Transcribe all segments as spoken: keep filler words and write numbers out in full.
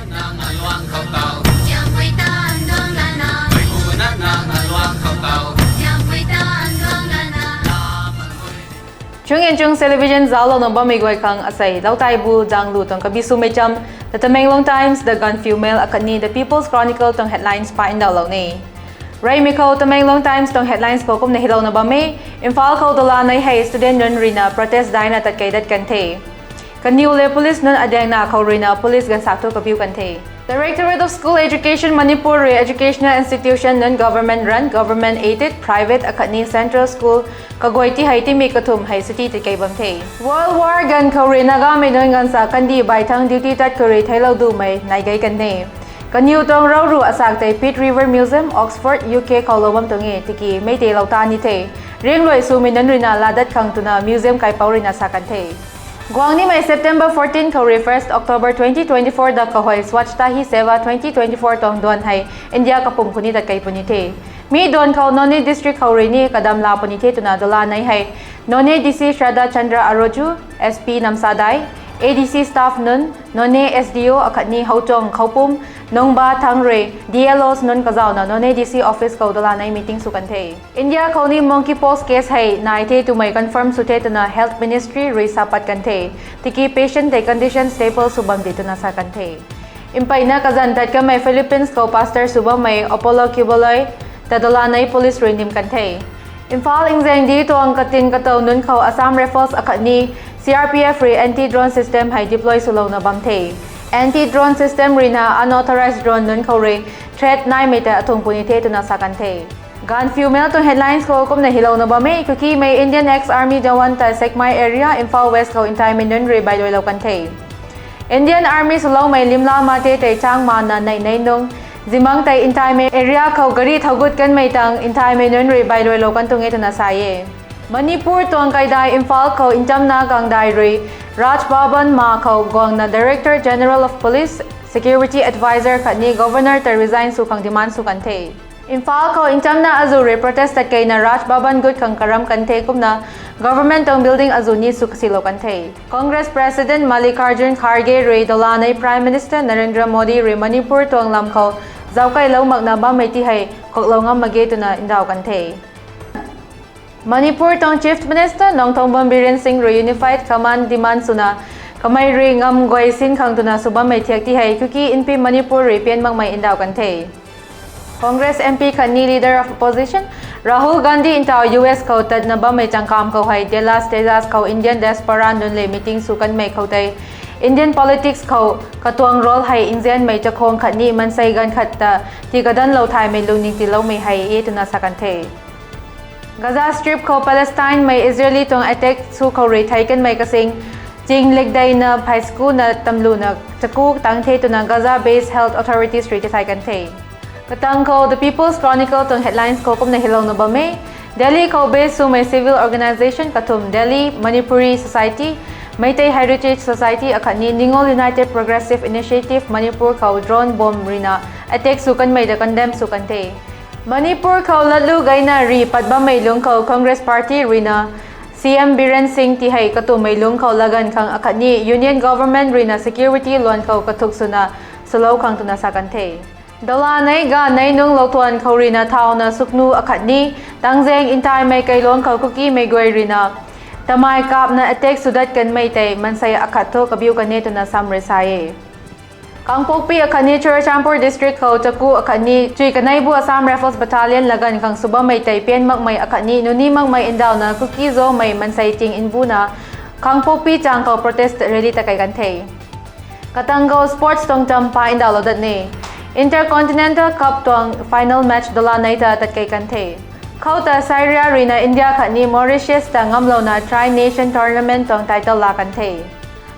Nang aluang khou tau, Siampui tan duang lana. Mei pu na nang aluang khou tau, Siampui tan duang lana. Chung Enchung Television zauclouna bammei guay khang asei Lautaibu Danglu tuang kabi swmei cham, The Tamenglong Times, The Gaanphiu Mail akhatni The People's Chronicle tuang headlines pa ndauhlou ni. Reymei khou Tamenglong Times tuang headlines khou kumna hilouna bam e. Imphal khou dola nei hei student nunc ruina protest daina tatkei dat kan the. Kaniw le police nunc adaengna khou ruina police ganvsak thu kabiu kan the. Directorate of School Education Manipur rui educational institution nunc government run, government aided, private akhatni central school kaguay ti hei timei kathumh hei suti tatkei bam the. World War ganv khou rui Nagamei nunc ganvsak kandih baih thang duty tat khou rui theiclou dumei nai gei kan the. Kaniw tuang ravru asak tei Pitt Rivers Museum, Oxford, U K khou lou bam tuang e, tiki mei tei lou ta ni the. Riangluai swmei nunc ruina laa dat khang twna museum kaipouc ruina sa kan the. Guang nimei September fourteen khou rui first October twenty twenty-four dak khou hei Swachhata Hi Seva twenty twenty-four tuang duan hei India kapwm khou ni tatkei puni the. Mi duan khou Noney district khou rui ni kadam laa puni the twna dola nei hei Noney D C Shraddha Chandra Aroju, S P Namsadai, A D C staff nunc, Noney S D O akhatni Houchong Khoupum, Nungba Thang rui D L Os nunc kazauhna Noney D C office khou dola nei meeting sw kan the. India khou ni monkeypox case hei nai the twmei confirm sw the twna Health Ministry rui sa pat kan the. Tiki patient tei condition stable sw bam de twna sa kan the. Mpeyna kazanc tat kanmei Philippines khou pastor sw bammei Apollo Quiboloy ta dola nei police rui nim kan the. Imphal nzaengdi tuang katin katow nunc khou Assam Rifles akhatni C R P F rui anti-drone system hei deploy swlouna bam the. Anti-drone system ruina unauthorized drone nunc khou rui threat naimei ta athung puni the twna sa kan the. Gaanphiu Mail tuang headlines khou kumna hilouna bam e. Kukimei Indian ex-army Jawan ta Sekmai area, Imphal West khou ntaimei nunc rui bailuailou kan the. Indian Army swloumei limla mate tei changmana nei nei nung zimang tei ntaimei area khou gari thowgut kanmei tang ntaimei nunc rui bailuailou kan tuang e twna sa e. Manipur tuang kaidai Imphal khou nchamna kangdai rui Raj Bhavan ma khou guangna Director General of Police, Security Advisor khatni Governor ta resign sw khang demand sw kan the. Imphal khou nchamna azuh rui protest tatkeina Raj Bhavan gut khang karam kan the kumna government tuang building azuh ni sw kasilou kan the. Congress President Mallikarjun Kharge rui dola nei Prime Minister Narendra Modi rui Manipur tuang lam khou zauckailou makna bammei ti hei kuaklou ngam mak ge twna ndauh kan the. Manipur tuang Chief Minister Nongthombam Biren Singh rui unified command demand swna kamei rui ngam guay sin khang twna sw bammei thiak ti hei Kuki Inpi Manipur rui pian makmei ndauh kan the. Congress M P khatni Leader of Opposition Rahul Gandhi ntaw U S khou tatna bammei changkam khou hei Dallas, Texas khou Indian diaspora nunc le meeting sw kanmei khou tei Indian politics khou katuang role hei nzianmei chakhwang khatni mansei ganv khat ta tii kadanlou thaymei lungning tiiloumei hei e twna sa kan the. Gaza Strip khou Palestinemei Israeli tuang attack sw khou rui thei kanmei kasing ching lekdeina phey skuna tamluna chaku tang the twna Gaza-based health authorities rui tithay kan the. Katang khou The People's Chronicle tuang headlines khou kumna hilouna bam e. Delhi khou base swmei civil organisation kathumh Delhi Manipuri Society, Meitei Heritage Society akhatni Ningoal United Progressive Initiative Manipur khou drone bomb ruina attack sw kanmei ta condemn sw kan the. Manipur khou latlu gayna ri pat bammei lungc khou Congress Party ruina C M Biren Singh ti hei katummei lungc khou laganv khang akhatni Union Government ruina security luan khou kathuk swna swlou khang twna sa kan the. Dola nei ganv nei nung louthuan khou ruina thauna suknu akhatni tangzaeng ntaimei kailuangc khou Kukimei guay ruina tamei kapna attack sw dat kanmei tei mansei akhat thu kabiu kan e twna sam rui sa e. Kangpokpi akhatni Churachandpur District khou chaku akhatni chui kanei bu Assam Rifles Battalion laganv khang sw bammei tei pian makmei akhatni nuni makmei ndauhna Kuki-Zomei mansei ting nbuna Kangpokpi chang khou protest rally tatkei kan the. Katang khou sports tuang cham pa ndauhlou dat ni. Intercontinental Cup tuang final match dola nei ta tatkei kan the. Khou ta Syria ruina India khatni Mauritius ta ngamlouna Tri Nation Tournament tuang title laa kan the.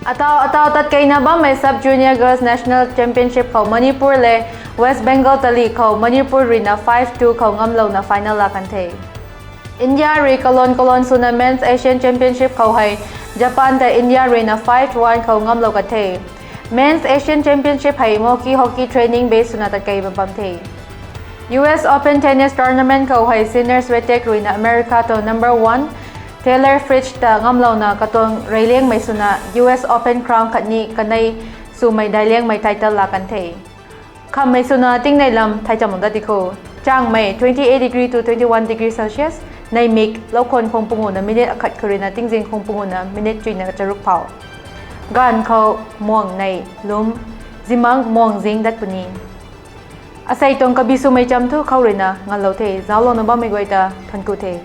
Atau atau tatkeina bammei Sub Junior Girls National Championship khou Manipur le West Bengal tali khou Manipur ruina five two khou ngamlouna final laa kan the. India rui kalon kalon swna Men's Asian Championship khou hei Japan ta India ruina five one khou ngamlou kan the. Men's Asian Championship hei Moki Hockey Training Base swna tatkei bam bam the. U S Open Tennis Tournament khou hei Sinner Swiatek ruina America tuang number one Taylor Fritz ta ngamlouna katuang reyliangmei swna U S Open crown khatni kanei Swmei daic liangmei title laa kan the. Khammei swna tingnei lam thei chamlou dat di kho. Changmei twenty eight degree to twenty one degree Celsius, neimik loukhwan khang panguhna minute akhat khou ruina tingzing khang panguhna minute chuina charuk phou. Gaanv khou muang nei lum, zimang muang zing dat puni. Asei tuang kabi swmei cham thu khou ruina nganlou the, zauclouna bammei guay ta thuanc ku the.